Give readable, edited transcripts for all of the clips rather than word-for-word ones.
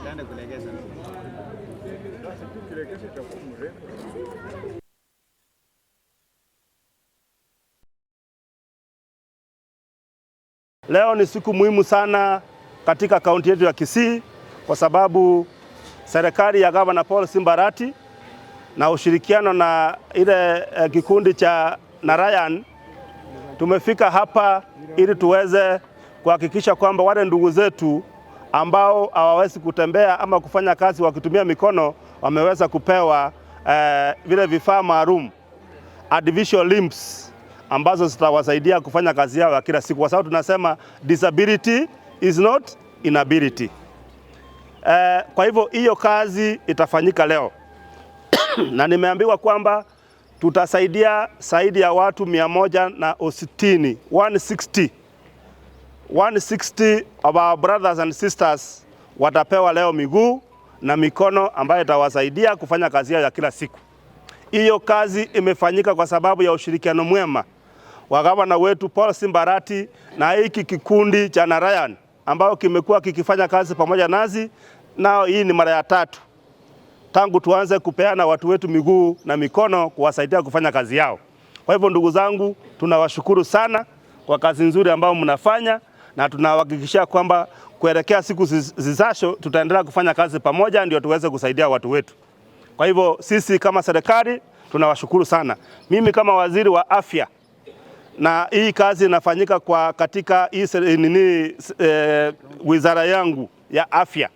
Utaenda kulegeza. Leo ni siku muhimu sana katika kaunti yetu ya Kisii kwa sababu serikali ya Gavana Paul Simba Arati na ushirikiano na ile kikundi cha Narayan tumefika hapa ili tuweze kuhakikisha kwamba wale ndugu zetu ambao hawawezi kutembea ama kufanya kazi wakitumia mikono wameweza kupewa vile vifaa maalum artificial limbs ambazo zitawasaidia kufanya kazi yao ya kila siku, kwa sababu tunasema disability is not inability. Kwa hivyo hiyo kazi itafanyika leo na nimeambiwa kwamba tutasaidia zaidi ya watu 160, 160, 160 of our brothers and sisters watapewa leo miguu na mikono ambayo itawasaidia kufanya kazi yao ya kila siku. Hiyo kazi imefanyika kwa sababu ya ushirikiano mwema wa gavana wetu Paul Simba Arati na hiki kikundi cha Narayan ambao kimekuwa kikifanya kazi pamoja nasi. Nao hii ni mara ya tatu tangu tuanze kupeana watu wetu miguu na mikono kuwasaidia kufanya kazi yao. Kwa hivyo ndugu zangu, tunawashukuru sana kwa kazi nzuri ambayo mnafanya na tunahakikishia kwamba kuelekea siku zizazo tutaendelea kufanya kazi pamoja ndio tuweze kusaidia watu wetu. Kwa hivyo sisi kama serikali tunawashukuru sana. Mimi kama waziri wa afya, na hii kazi inafanyika kwa katika hii nini, wizara yangu ya afya,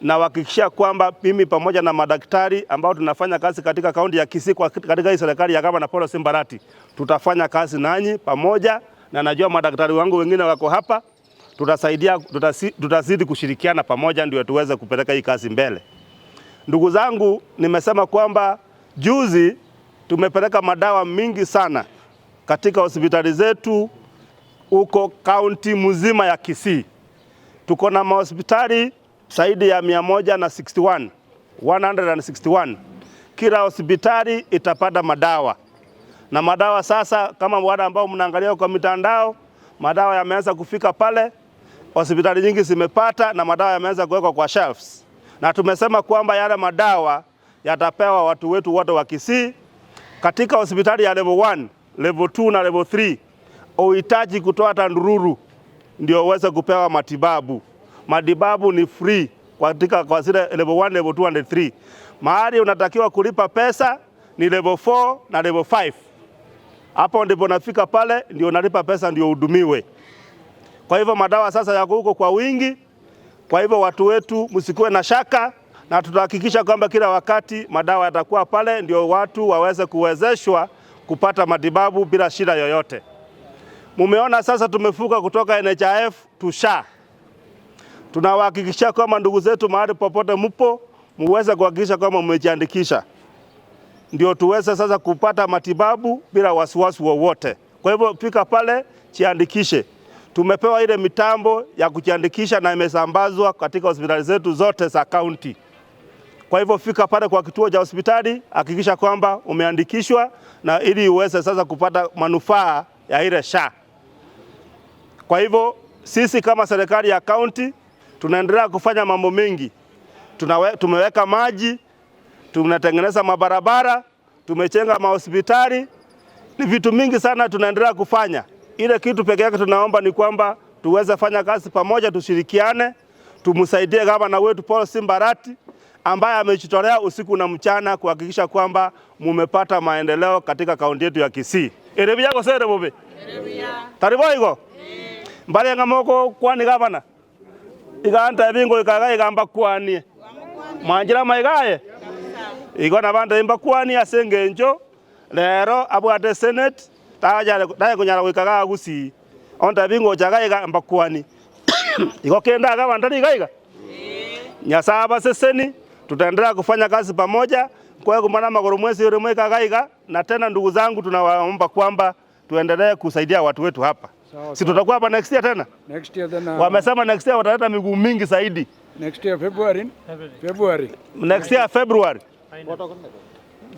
na kwamba mimi pamoja na madaktari ambao tunafanya kazi katika kaunti ya Kisii katika hii serikali ya Gavana Paul Simba Arati, tutafanya kazi nanyi pamoja, na najua madaktari wangu wengine wako hapa, tutasaidia, tutazidi kushirikiana pamoja ndio tuweze kupeleka hii kazi mbele. Ndugu zangu, nimesema kwamba juzi tumepeleka madawa mingi sana katika hospitali zetu huko kaunti mzima ya Kisii. Tuko na mahospitali zaidi ya 161, 161. Kila hospitali itapata madawa. Na madawa sasa, kama wale ambao mnaangalia kwa mitandao, madawa yameanza kufika pale, hospitali nyingi zimepata na madawa yameanza kuwekwa kwa shelves. Na tumesema kwamba yale madawa yatapewa watu wetu wote wa Kisii katika hospitali ya level 1, level 2 na level 3. Uhitaji kutoa hata ndururu ndio uweze kupewa matibabu. Matibabu ni free katika kwa zile level 1, level 2 and 3. Mahali unatakiwa kulipa pesa ni level 4 na level 5. Hapo ndipo unafika pale ndio unalipa pesa ndio uhudumiwe. Kwa hivyo madawa sasa yako huko kwa wingi. Kwa hivyo watu wetu msikuwe na shaka, na tutahakikisha kwamba kila wakati madawa yatakuwa pale ndio watu waweze kuwezeshwa kupata matibabu bila shida yoyote. Mumeona sasa tumefuka kutoka NHIF to SHA. Tunawahakikishia kwamba ndugu zetu mahali popote mpo muweze kuhakikisha kwamba mmejiandikisha ndio tuweze sasa kupata matibabu bila wasiwasi wowote. Kwa hivyo fika pale jiandikishe. Tumepewa ile mitambo ya kujiandikisha na imesambazwa katika hospitali zetu zote za kaunti. Kwa hivyo fika pale kwa kituo cha hospitali, hakikisha kwamba umeandikishwa na ili uweze sasa kupata manufaa ya ile SHA. Kwa hivyo sisi kama serikali ya kaunti tunaendelea kufanya mambo mengi. Tumeweka maji, tunatengeneza mabarabara, tumejenga mahospitali, ni vitu mingi sana tunaendelea kufanya. Ile kitu peke yake tunaomba ni kwamba tuweze fanya kazi pamoja, tushirikiane, tumsaidie gavana wetu Paul Simba Arati ambaye amejitolea usiku na mchana kuhakikisha kwamba mumepata maendeleo katika kaunti yetu ya Kisii. Erebiya gose bobe? Erebiya. Taribo igo? Mbale ngamoko kwani gavana? Iganta bingo ikaga igamba kwani. Mwanjira maigaye? Igo na banda imba kwani asengenjo lero abwate senate taja kunyara goikaga Gusii onta bingo jaga igamba kwani. Igo kenda gavana igaiga? Nyasaye baseseni, tutaendelea kufanya kazi pamoja kwa kumana magoro mwezi yule mweka gaiga. Na tena ndugu zangu tunawaomba kwamba tuendelee kusaidia watu wetu hapa. Si tutakuwa hapa next year tena? Next year tena. Wamesema next year wataleta miguu mingi zaidi. Next year February. February. Next year February.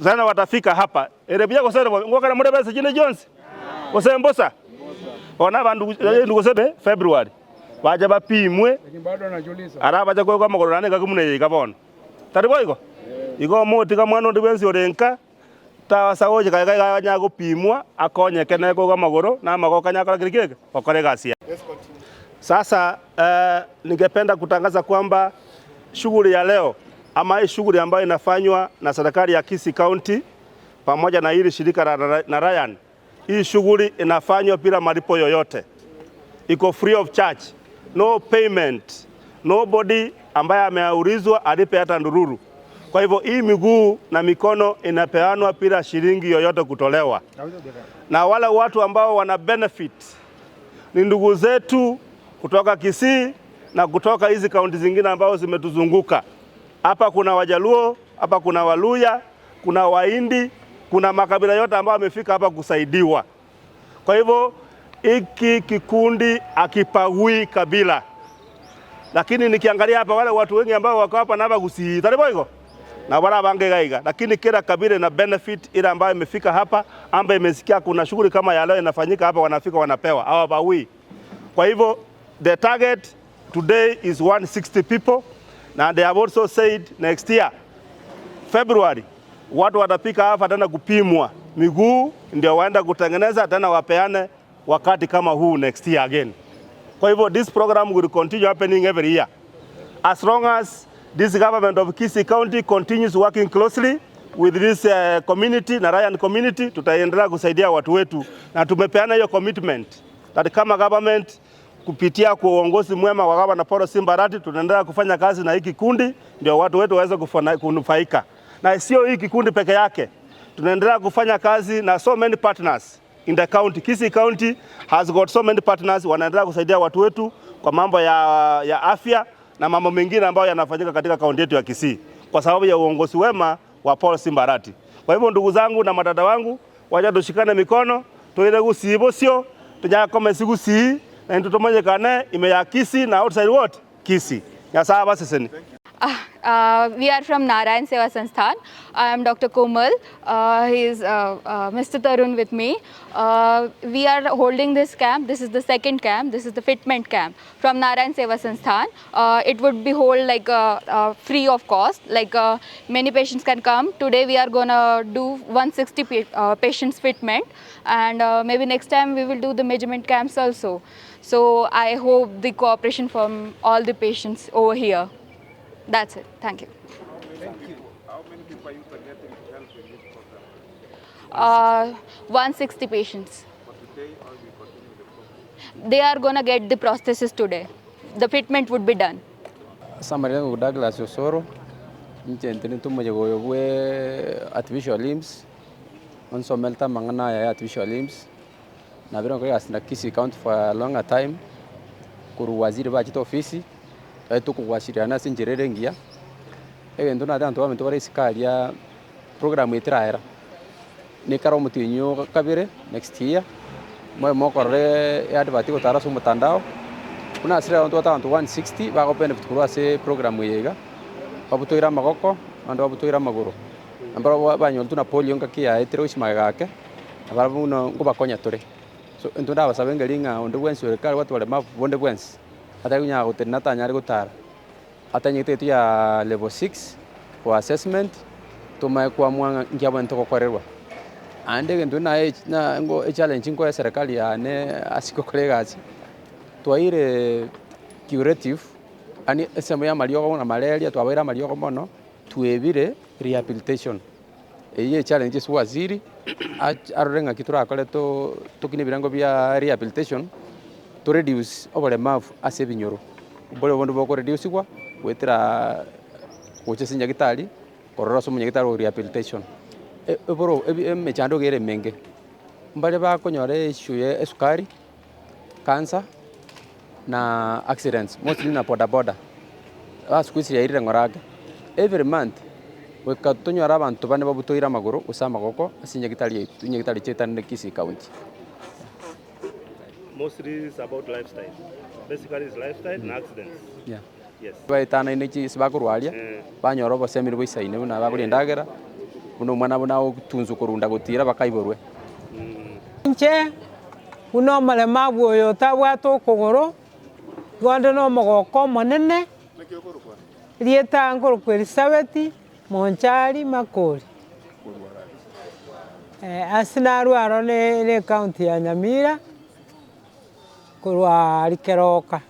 Sana watafika hapa. Erebia kwa sasa ngoka na muda basi jine Jones. Kwa mbosa. Ona bandu ndugu sebe February. Bache bapimwe Lakini bado anajiuliza. ara bache koigwa amagoro naende ngaki buna eye iga bono. Tari boigo? Igo omotiga mwana onde bwensi ore nka, tawasa gochika iga iga anya gopimwa, akonyeke naye koigwa amagoro, na amagoko anya akora keri keke, gokora egasi yaye. Sasa ningependa kutangaza kwamba shughuli ya leo ama hii shughuli ambayo inafanywa na serikali ya Kisii County pamoja na hili shirika la Narayan, hii shughuli inafanywa bila malipo yoyote, iko free of charge, no payment, nobody ambaye ameulizwa alipe hata ndururu. Kwa hivyo hii miguu na mikono inapeanwa bila shilingi yoyote kutolewa, na wale watu ambao wana benefit ni ndugu zetu kutoka Kisii na kutoka hizi kaunti zingine ambao zimetuzunguka. Hapa kuna Wajaluo, hapa kuna Waluya, kuna Wahindi, kuna makabila yote ambayo wamefika hapa kusaidiwa. Kwa hivyo hiki kikundi hakibagui kabila, lakini nikiangalia hapa wale watu wengi ambao wako hapa na hapa Gusii tari boigo na wala bange gaiga, lakini kila kabila ina benefit ile ambayo imefika hapa, ambayo imesikia kuna shughuli kama ya leo inafanyika hapa, wanafika wanapewa, hawabagui. Kwa hivyo the target today is 160 people, na they have also said next year February watu watapika hapa tena kupimwa miguu ndio waenda kutengeneza tena wapeane wakati kama huu next year again. Kwa hivyo this program will continue happening every year as long as this government of Kisii County continues working closely with this community, Narayan community, tutaendelea kusaidia watu wetu, na tumepeana hiyo commitment that kama government kupitia kwa uongozi mwema wa Gavana Paul Simba Arati tunaendelea kufanya kazi na hiki kikundi ndio watu wetu waweze kunufaika. Na sio hiki kikundi peke yake, tunaendelea kufanya kazi na so many partners in the county. Kisii County has got so many partners wanaendelea kusaidia watu wetu kwa mambo ya afya na mambo mengine ambayo yanafanyika katika kaunti yetu ya Kisii kwa sababu ya uongozi wema wa Paul Simba Arati. Kwa hivyo ndugu zangu na madada wangu, wacha tushikane mikono tuile Gusii bosio tunyakome Gusii na intu tumanyikane ime ya Kisii na outside what Kisii. Nyasaye abaseseni. We are from Narayan Seva Sansthan. I am Dr. Komal. He is Mr. Tarun with me. We are holding this camp. This is the second camp. This is the fitment camp from Narayan Seva Sansthan. It would be hold like free of cost. Like many patients can come. Today we are gonna do 160 patients fitment, and maybe next time we will do the measurement camps also. So I hope the cooperation from all the patients over here. That's it. Thank you. How many people are you targeting to help in this program? 160 patients. For today, or you continue the program? They are gonna get the prosthesis today. The fitment would be done. Summary yangu Douglas Osoro nche ntini goyo bwe artificial limbs onsomelta mang'ana ya artificial limbs nabiro ko asina Kisii County for a longer time kuru waziri bachita ofisi tukugwaciriana ase enchera ere engiya egento nate abanto bamento bare isiko aria program etiraera nikara omotienyi kabere next year moe mokorore advert gotara ase omotandao buna ase rero ntobwate abanto 160 bago benefit korwa ase program eye iga babutoire amagoko abande babutoire amagoro nabo banyorwa na polio ngaki yaetire gochia magega ake nabo buna nkobakonya tore so intwe ndabasaba engeri ng'a onde bwensi ore kare bwate oboremavu bonde bwensi atari konyara gotenena atanyare gotara atanyete etu ya level 6 for assessment tumae kuamua ng'a nki abwenerete gokorerwa ande egento naye na ngo echallenge nkoa eserikali yane ase gokora egasi twaire curative yaani esemo ya amariogo na malaria twabaire amariogo mono twebire rehabilitation eywo echallenge ase waziri arore ng'aki torakore tokine ebirengo bia rehabilitation to reduce oboremavu ase ebinyoro bore bonde bokoreducigwa gwetera gocha ase nyagetari korora ase omonyagitari o rehabilitation eboro emechando iga ere emenge mbare bakonyora issue ya esukari, cancer na accidents mostly na boda boda siku hizi yairire ng'ora ake every month goika tonyore abanto bane babutoire amagoro gose amagoko ase nyagetari yaito nyagetari chiaetanire Kisii County. Mostly it's about lifestyle. Basically it's lifestyle and accidents. Yeah. Yes. Baetanaine chisi bakorwaria banyora obosemeri bwa isaine buna bakoria endagera buna omwana buna agotunzwa korunda gotira bakaiborwe. Inche buna omoremavu oyo otabwate okogoro Igo na omogoko omonene, rieta nkorokwa Elizabeth Monchari Makori. Ase narwaro ne ekaunti ya Nyamira, korwa Keroka.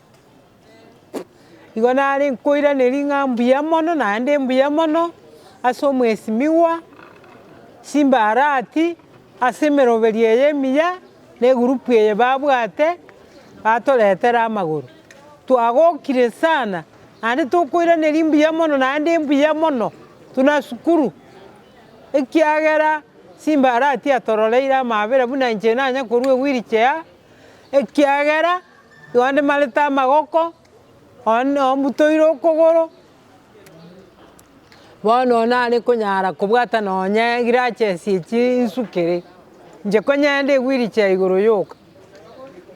Igo nare nkoiraneri ng'a mbuya mono naende mbuya mono ase omwesimiwa Simba Arati ase emeroberi eye emiya na egurupu eye babwate batoretera amagoro. Twagokire sana naende tokoiraneri mbuya mono naende mbuya mono tunashukuru ekiagera Simba Arati atororeire amabera buna inche nanya korwa ewheelchair ekiagera igo ndimarete amagoko one ombutoire okogoro bono nare konyara kobwata nonye crutches echi nsukere inche konyende ewheelchair igoro yoka.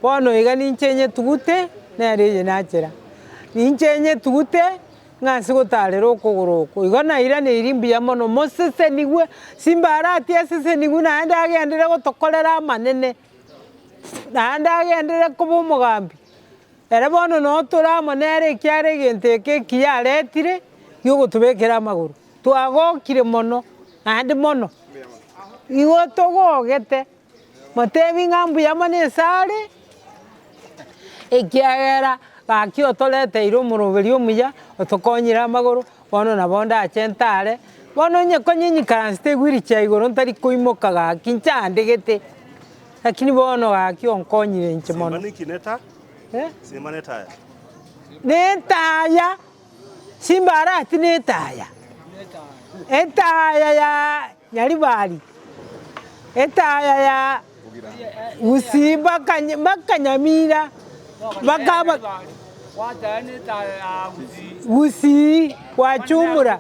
Bono iga ninche nyetugute nere eye nachera ninche nyetugute ng'ase gotarera okogoro oko igo nairaneiri mbuya mono mosesenigwe Simba Arati asesenigwe naende agendere gotokorera amanene naende agendere koba omogambi ere bono notore amo nere ekiare egento eke ekiya aretire giogotobekera amagoro twagokire mono naende mono igo togogete motebi ng'a mbuya mono esare ekiagera gaki otoreteire omoroberi omuya otokonyire amagoro bono nabo ndache ntare bono onye konyinyikaransete ewheelchair igoro ntari koimoka gaki nchandegete lakini bono gaki onkonyire inche mono. Simba niki neta? Eh? Simba netaya. Netaya Simba Arati netaya etaya ya Nyaribari etaya ya Gusii mpaka Nyamira mpaka Gusii gwachumura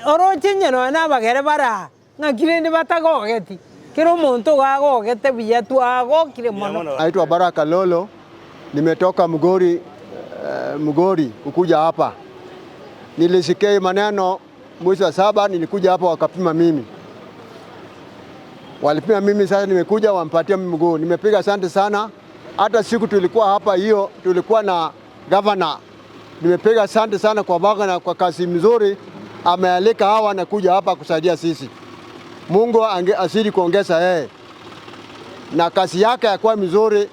oroche nyeno na abagere bara ng'akirende batagogeti kero omonto gagogete buya twagokire mono. Naitwa Baraka Lolo, nimetoka Mugori, Mugori kukuja hapa. Nilisikia hii maneno mwezi wa saba, nilikuja hapa wakapima mimi. Walipima mimi, sasa nimekuja wampatia mimi mguu. Nimepiga asante sana. Hata siku tulikuwa hapa hiyo tulikuwa na governor. Nimepiga asante sana kwa governor kwa kazi mzuri amealika hawa na kuja hapa kusaidia sisi. Mungu azidi kuongeza yeye na kazi yake akuwa mzuri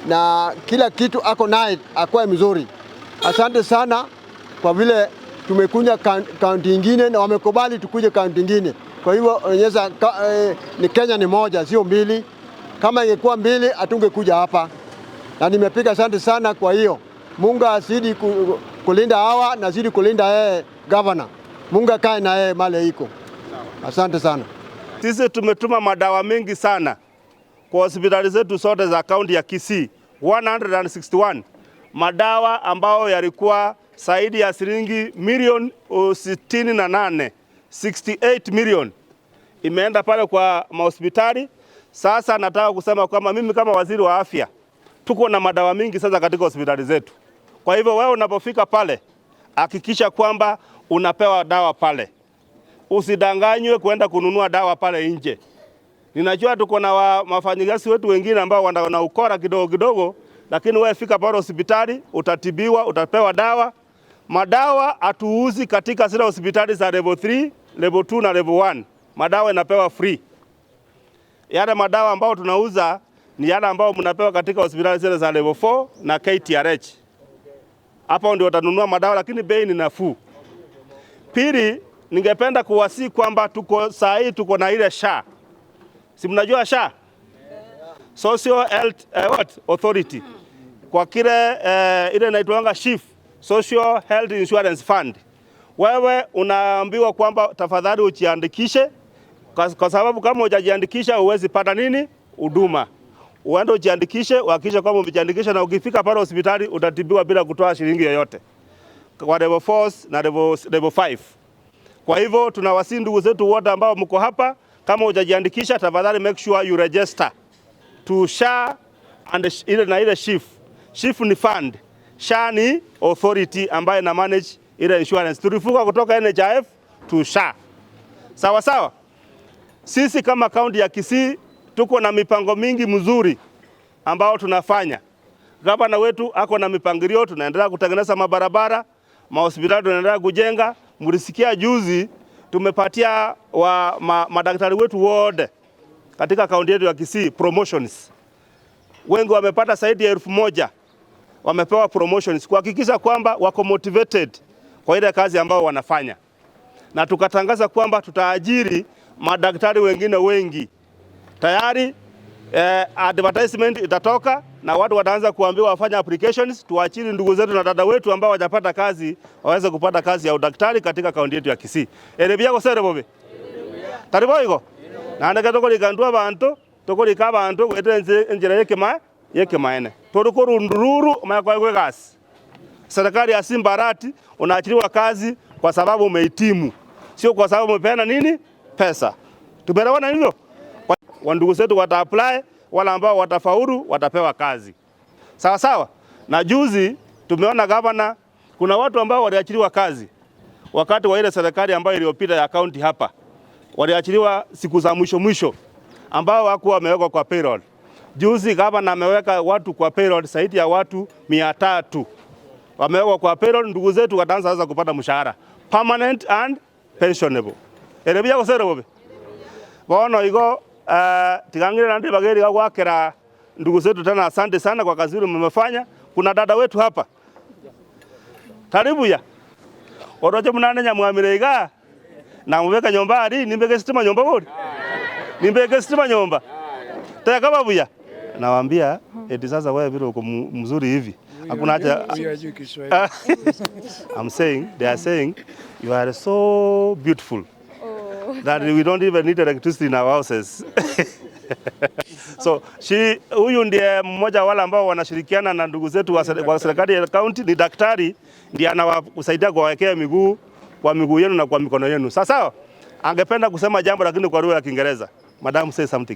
na kila kitu ako naye akuwa mzuri. Asante sana kwa vile tumekuja kaunti ingine na wamekubali tukuje kaunti ingine. Kwa hivyo onyesha ni Kenya ni moja, sio mbili. Kama ingekuwa mbili hatungekuja hapa. Na nimepiga asante sana kwa hiyo. Mungu azidi kulinda hawa na azidi kulinda yeye governor. Mungu akae na yeye male iko. Asante sana. Sisi tumetuma madawa mengi sana kwa hospitali zetu zote za kaunti ya Kisii 161 madawa ambao yalikuwa zaidi ya shilingi milioni 68, 68 million imeenda pale kwa mahospitali. Sasa nataka kusema kwamba mimi kama waziri wa afya tuko na madawa mingi sasa katika hospitali zetu. Kwa hivyo wewe unapofika pale hakikisha kwamba unapewa dawa pale. Usidanganywe kwenda kununua dawa pale nje. Ninajua tuko na wafanyikazi wetu wengine ambao wana ukora kidogo kidogo, lakini wewe fika pale hospitali utatibiwa, utapewa dawa. Madawa hatuuzi katika zile hospitali za level 3, level 2 na level 1. Madawa inapewa free. Yale madawa ambao tunauza ni yale ambao mnapewa katika hospitali zile za level 4 na KTRH. Hapo ndio utanunua madawa, lakini bei ni nafuu. Pili, ningependa kuwasihi kwamba tuko saa hii tuko na ile SHA. Si mnajua SHA? Social Health what? Authority. Kwa kile ile inaitwanga SHIF, Social Health Insurance Fund. Wewe unaambiwa kwamba tafadhali ujiandikishe kwa sababu kama hujajiandikisha huwezi pata nini? Huduma. Uende ujiandikishe, uhakikishe kwamba umejiandikisha na ukifika pale hospitali utatibiwa bila kutoa shilingi yoyote. Kwa level 4 na level 5. Kwa hivyo tunawasihi ndugu zetu wote ambao mko hapa, kama hujajiandikisha tafadhali make sure you register to SHA and ile na ile SHIF. SHIF ni fund, SHA ni authority ambayo ina manage ile insurance. Tulivuka kutoka NHIF to SHA. Sawa sawa. Sisi kama kaunti ya Kisii tuko na mipango mingi mzuri ambao tunafanya. Gavana wetu ako na mipangilio, tunaendelea kutengeneza mabarabara, mahospitali tunaendelea kujenga. Mlisikia juzi tumepatia madaktari wetu wote katika kaunti yetu ya Kisii promotions. Wengi wamepata zaidi ya 1000 wamepewa promotions kuhakikisha kwamba wako motivated kwa ile kazi ambayo wanafanya, na tukatangaza kwamba tutaajiri madaktari wengine wengi tayari. Advertisement itatoka na watu wataanza kuambiwa wafanye applications, tuajiri ndugu zetu na dada wetu ambao hawajapata kazi waweze kupata kazi ya udaktari katika kaunti yetu ya Kisii. Ere gosere bobe tari boigo naende tokorika ntwe abanto tokorika abanto gwetera enchera yekema yekemaene turi korundururu omanya kwaigwa egasi. Serikali ya Simba Arati, unaachiliwa kazi kwa sababu umehitimu, sio kwa sababu umepeana nini pesa. Tumeelewana hivyo? Wandugu zetu wata apply, wale ambao watafaulu watapewa kazi. Sawa sawa. Na juzi tumeona gavana, kuna watu ambao waliachiliwa kazi wakati wa ile serikali ambayo iliyopita ya kaunti hapa, waliachiliwa siku za mwisho mwisho, ambao hawakuwa wamewekwa kwa payroll. Juzi gavana ameweka watu kwa payroll zaidi ya watu 300 wamewekwa kwa payroll. Ndugu zetu wataanza sasa kupata mshahara permanent and pensionable. Ere gosere bobe bono igo tigangire nandi bageri gwakera ndugu zetu tena, asante sana kwa kazi nzuri mmefanya. Kuna dada wetu hapa karibu ya oroje munane nyamwamire iga na mubeka nyomba ari nimbeke sitima nyomba bori nimbeke sitima nyomba teka babuya nawaambia eti sasa wewe vile uko mzuri hivi hakuna haja. Huyu hajui Kiswahili. I'm saying, they are saying you are so beautiful that we don't even need electricity in our houses. So she, huyu ndiye mmoja wale ambao wanashirikiana na ndugu zetu wa serikali ya county, ni daktari ndiye anawasaidia kuwawekea miguu kwa miguu yenu na kwa mikono yenu. Sasa angependa kusema jambo lakini kwa lugha ya Kiingereza. Madam, say something.